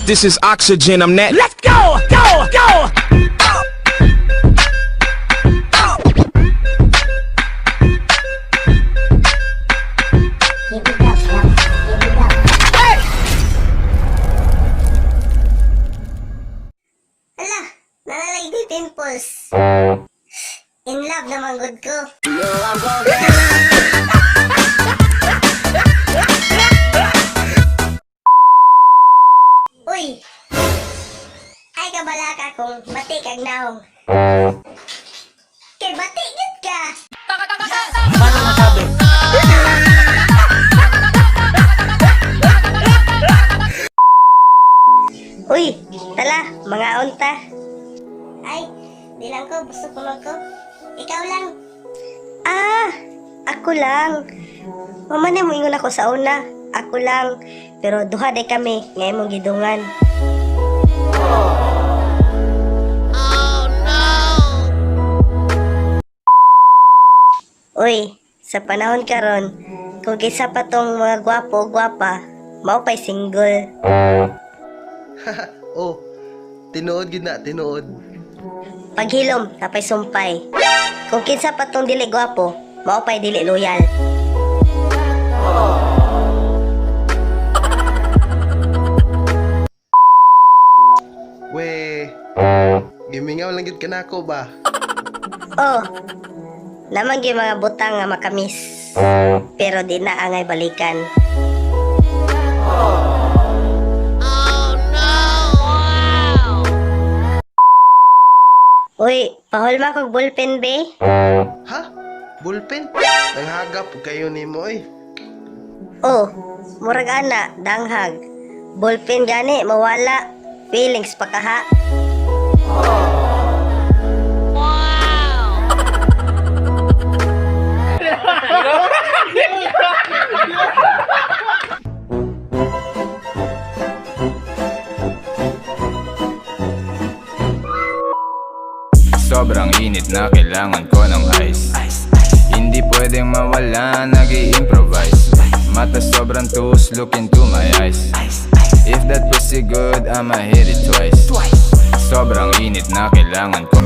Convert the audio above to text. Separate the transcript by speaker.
Speaker 1: This is oxygen. I'm that.
Speaker 2: Let's go! Go! Go!
Speaker 3: Keep it up, love. Keep it up.
Speaker 4: Ala, nanalay di pimples. In love naman good ko. Uy! Ay kabala ka kung bati kag naong. Kay bati gid ka.
Speaker 2: Paano masabi?
Speaker 4: Uy, tala, mga unta. Ay, di lang ko, busog ko man ko. Ikaw lang. Ah, ako lang. Mama na mo ingon ako sa una. Ako lang. Pero duha day kami nga imong gidungan. Uy, sa panahon karon, kung kisa pa tong mga gwapo o gwapa, mao pa'y single.
Speaker 5: Oh, tinuod gid na, tinuod.
Speaker 4: Paghilom, napay sumpay. Kung kinsa pa tong dili gwapo, mao pa'y dili loyal.
Speaker 5: We, gimingaw lang gid kanako ba?
Speaker 4: Oh, naman gyud mga butang nga makamis. Pero di na angay balikan. Uy, pahulma kog bullpen be.
Speaker 5: Ha? Bullpen? Nanghagap pug kayo nimo oy.
Speaker 4: Oh, murag ana, danghag. Bullpen gani, mawala. Feelings pa kaha.
Speaker 6: Sobrang init na kailangan ko ng ice. Hindi pwedeng mawala, nag improvise. Mata sobrang tus, look into my eyes. If that pussy good, I'ma hit it twice. Sobrang init na kailangan ko.